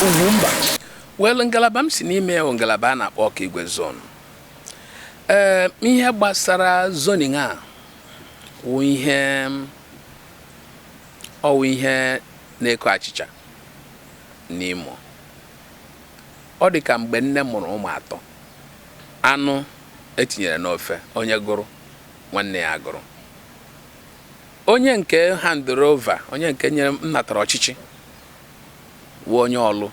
Ugwumba. Well, ngalaba m si n'ime ya bụ ngalaba a na-akpọ Ọkigwe Zone. Ee, ihe gbasara zoning a wụ ihe ọwụ ihe na-eko achịcha n'Imo. Ọ dị ka mgbe nne mụrụ ụmụ atọ, anụ etinyere n'ofe, onye gụrụ, nwanne ya gụrụ. Onye nke handụrụ over, onye nke nyere m natara ọchịchị, wụ onye Ọlụ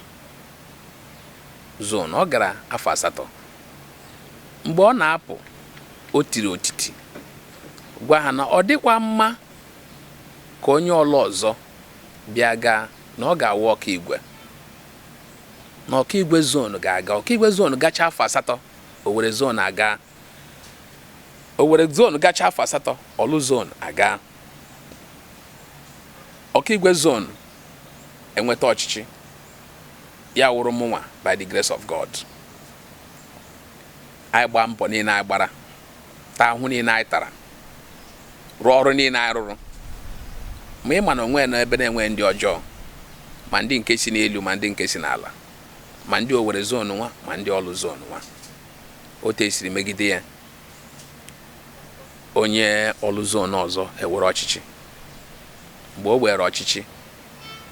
Zone. Ọ gara afọ 8. Mgbe ọ na-apụ, o tiri otiti gwa ha na ọ dịkwa mma ka onye Ọlụ ọzọ bịa gaa, na ọ ga-awụ Ọkigwe, na Ọkigwe Zone ga-aga. Ọkigwe Zone gacha afọ 8, Owerri Zone aga. Owerri Zone gacha afọ 8, Ọlụ Zone aga. Ọkigwe Zone enweta ọchịchị ya, wụrụ mụnwa. By the grace of God, anyị gbaa mbọ niile anyị gbara, taa ahụ niile anyị tara, rụọ ọrụ niile anyị rụrụ. Ma ị ma na onwe na ebe na-enwe ndị ọjọọ, ma ndị nke si n'elu, ma ndị nke si n'ala, ma ndị Owerri Zone nwa, ma ndị Ọlụ Zone nwa, otu esiri megide ya, onye Ọlụ Zone ọzọ ewere ọchịchị. Mgbe o were ọchịchị,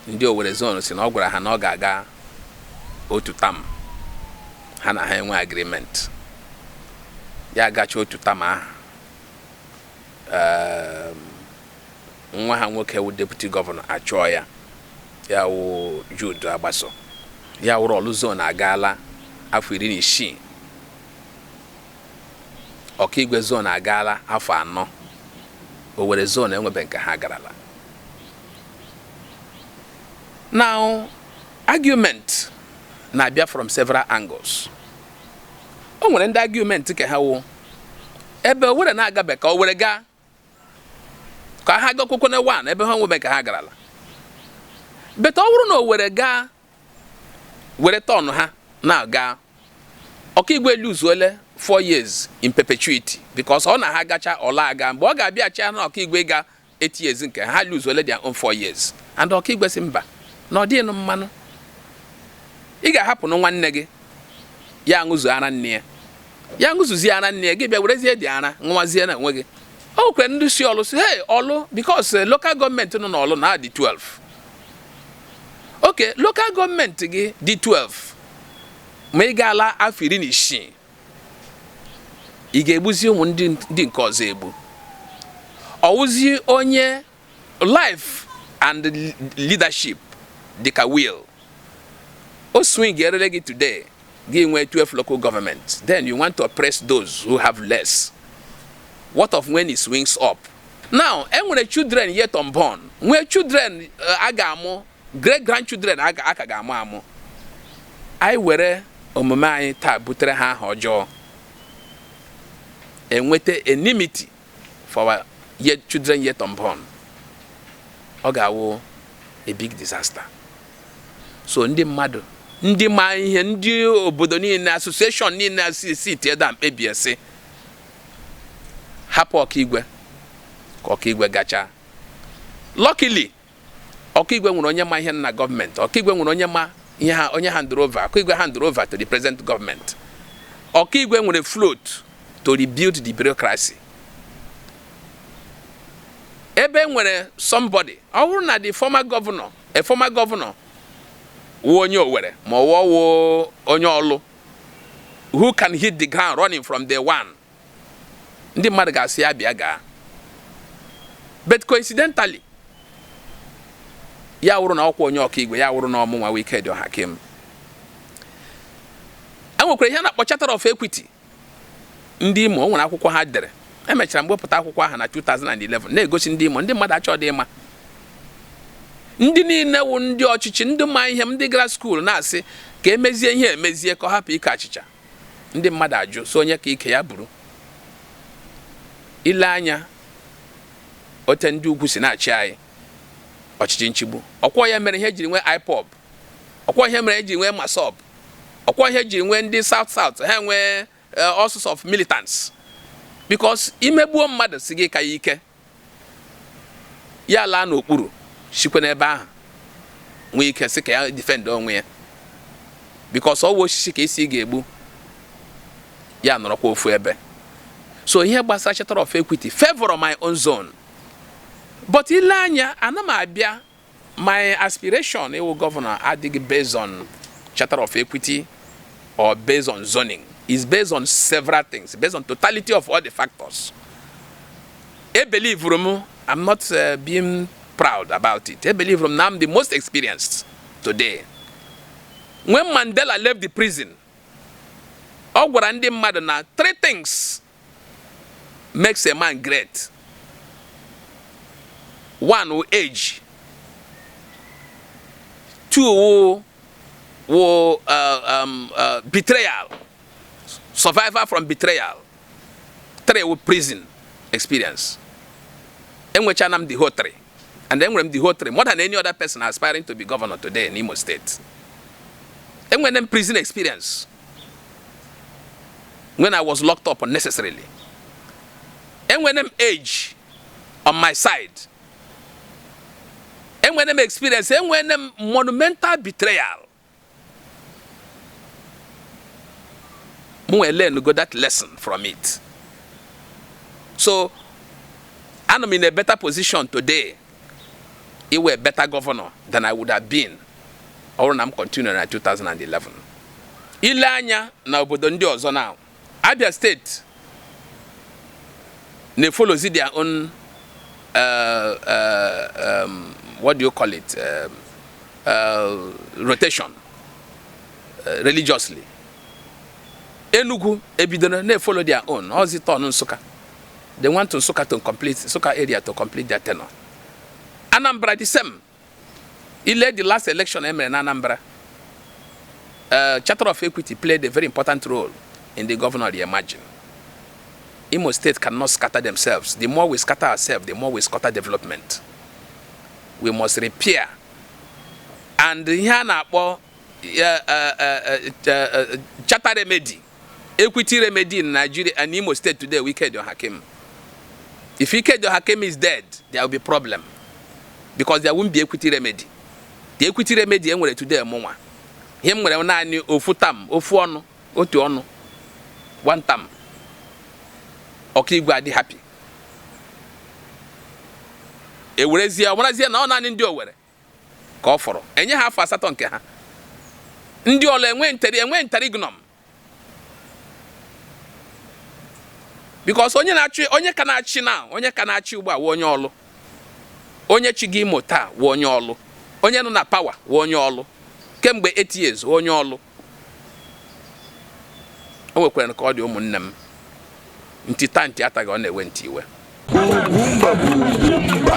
ndị Owerri Zone si na ọ gwara ha na ọ ga-aga otu term. Ha na ha enwe agreement, ya agacha otu term ahụ. Nwa ha nwoke wụ deputy governor achụọ ya, ya wụ Jude Agbaso. Ya wụrụ Ọlụ Zone agaala afọ 16, Ọkigwe Zone agaala afọ 4, Owerri Zone enwebe nke ha garala. Now, argument na-abịa from several angles. O nwere ndị argument ka ha wụ ebe Owerri na-agabe, ka Owerri gaa, ka ha gakwukwana one ebe ha nwebe ka ha garala. But ọ bụrụ na Owerri gaa were turn ha na-aga, Ọkigwe luzuole 4 years in perpetuity, because ọ na ha gacha, ọla aga. Mgbe ọ ga-abịachi na Ọkigwe ga 8 years nke ha, luzuole their own 4 years. And Ọkigwe si mba, na ọ dịghị mmanụ ị ga-ahapụ na nwanne gị ya aṅụzu ara nne ya, ya ṅụzuzie ara nne ya, gị bịa werezie dị ara ṅụwazie na onwe gị. O nwekwara ndị si Ọlụ si hey, Ọlụ, because local government nọ n'Ọlụ na adị 12. Okay, local government gị dị 12, ma ị gaala afọ 16, ị ga-egbuzi ụmụ ndị nke ọzọ egbu. Ọwụzi onye life and leadership dịka wheel o swing erere gị. Today gị nwee 12 local government, then you want to oppress those who have less. What of when it swings up? Now, enwere children yet unborn, nwee children a ga-amụ, great grandchildren a ka ga-amụ amụ. Anyị were omume anyị taa butere ha aha ọjọọ, enweta enmity for our yet children yet unborn. Ọ ga-awụ a big disaster. So ndị mmadụ, ndị ma ihe, ndị obodo niile, association niile si tie da mkpebie sị hapụ Ọkigwe ka Ọkigwe gachaa. Luckily, Ọkigwe nwere onye ma ihe na gọọmenti. Ọkigwe nwere onye ma ihe ha, onye hand over. Ọkigwe hand over to the present government. Ọkigwe nwere float to rebuild the bureaucracy. Ebe nwere somebody, ọ bụrụ na the former governor, a former governor wụ onye Owerri ma ọ wụ onye Ọlụ who can hit the ground running from day one, ndị mmadụ ga-asị ya bịa gaa. But coincidentally, ya wụrụ na ọkwa onye Ọkigwe, ya wụrụ na ọmụnwa Ikedi Ohakim. E nwekwara ihe a na-akpọ Charter of Equity. Ndị Imo, o nwere akwụkwọ ha dere. Emechara m wepụta akwụkwọ ahụ na 2011 na-egosi ndị Imo. Ndị mmadụ achọghị ịma. Ndị niile wụ ndị ọchịchị, ndị ma ihe, ndị gara school, na-asị ka emezie ihe, emezie ka ọ hapụ ike achịcha. Ndị mmadụ ajụ, so onye ka ike ya buru ile anya ote ndị ugwu si na-achị anyị, ọchịchị nchigbu. Ọkwọ ya mere ihe ejiri nwee IPOB, ọkwọ ihe mere ejiri nwee MASSOB, ọkwọ ihe ejiri nwee ndị South South, ha nwee all sorts of militants, because imegbuo mmadụ, si gị ka ya ike ya laa n'okpuru, sikwe n'ebe ahụ nwee ike sị ka ya defend onwe ya. Because ọwụ osisi ka isi ga-egbu ya nọrọkwa ofu ebe. So ihe gbasara charter of equity favor my own zone, but ile anya, ana m abịa, my aspiration ịwụ governor adịghị based on charter of equity or based on zoning. Is based on several things, based on totality of all the factors. E believe m, I'm not being proud about it, e believe m na I'm the most experienced today. When Mandela left the prison, ọ gwara ndị mmadụ na three things makes a man great. One wụ age, two wụ betrayal, survivor from betrayal, three wụ prison experience. Enwechana m the whole three, and enwere m the whole three more than any other person aspiring to be governor today in Imo State. Enwere m prison experience when I was locked up unnecessarily. Enwere m age on my side. Enwere m experience. Enwere m monumental betrayal. M wee learn go that lesson from it. So I'm in a better position today ịwụ a better governor than I would have been ọ bụrụ na m continue na 2011. Ile anya na obodo ndị ọzọ now, Abia State na-efollowzi their own what do you call it, rotation religiously. Enugu ebidoro na-efollow their own ozi turn Nsụka. They want to Nsụka to complete, Nsụka area to complete their tenure. Anambra the same. Ile the last election emere na Anambra, Charter of Equity played a very important role in the governor re-emerging. Imo State cannot scatter themselves. The more we scatter ourselves, the more we scatter development. We must repair. And ihe a na-akpọ charter remedy, equity remedy in Nigeria and Imo State today, Ikedi Ohakim. If Ikedi Ohakim is dead, there will be problem because there won't be equity remedy. The equity remedy e nwere today, mụnwa ihe m nwere naanị ofu term, ofu ọnụ, otu ọnụ, one term. Okigwe adị happy, ewerezie ọmarazie na ọ naanị ndị Owere ka ọ fọrọ, enye ha afọ 8 nke ha. Ndị ọlụ enwe interregnum because onye na-achị, onye ka na-achị na onye ka na-achị ugbu a wụ onye ọlụ. Onye chi gị Imo taa wụ onye ọlụ. Onye nọ na power wụ onye ọlụ kemgbe 8 years, wụ onye ọlụ. O nwekwara ka ọ dị, ụmụnne m, ntị taa ntị ataghị, ọ na-ewe ntị iwe. Ugwumba bụ Ugwumba.